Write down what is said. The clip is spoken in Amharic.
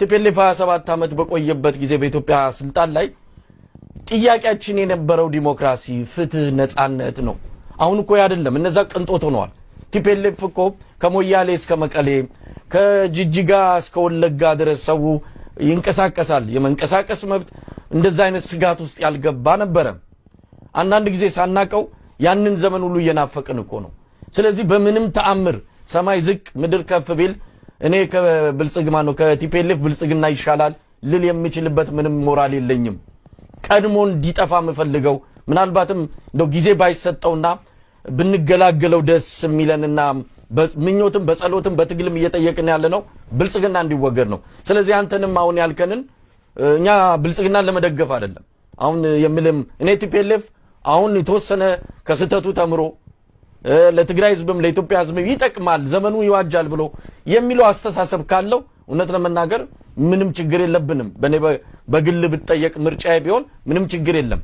TPLF 27 ዓመት በቆየበት ጊዜ በኢትዮጵያ ስልጣን ላይ ጥያቄያችን የነበረው ዲሞክራሲ፣ ፍትህ፣ ነጻነት ነው። አሁን እኮ አይደለም፣ እነዛ ቅንጦት ሆነዋል። TPLF እኮ ከሞያሌ እስከ መቀሌ፣ ከጅጅጋ እስከ ወለጋ ድረስ ሰው ይንቀሳቀሳል። የመንቀሳቀስ መብት እንደዛ አይነት ስጋት ውስጥ ያልገባ ነበረ። አንዳንድ ጊዜ ሳናቀው ያንን ዘመን ሁሉ እየናፈቅን እኮ ነው። ስለዚህ በምንም ተአምር ሰማይ ዝቅ ምድር ከፍ ቢል እኔ ከብልጽግማ ነው ከ TPLF ብልጽግና ይሻላል ልል የምችልበት ምንም ሞራል የለኝም። ቀድሞ እንዲጠፋ የምፈልገው፣ ምናልባትም እንደው ጊዜ ባይሰጠውና ብንገላገለው ደስ የሚለንና ምኞትም በጸሎትም በትግልም እየጠየቅን ያለ ነው ብልጽግና እንዲወገድ ነው። ስለዚህ አንተንም አሁን ያልከንን እኛ ብልጽግናን ለመደገፍ አይደለም አሁን የምልም። እኔ TPLF አሁን የተወሰነ ከስህተቱ ተምሮ ለትግራይ ህዝብም ለኢትዮጵያ ህዝብም ይጠቅማል፣ ዘመኑ ይዋጃል ብሎ የሚለው አስተሳሰብ ካለው እውነት ለመናገር ምንም ችግር የለብንም። በእኔ በግል ብጠየቅ ምርጫዬ ቢሆን ምንም ችግር የለም።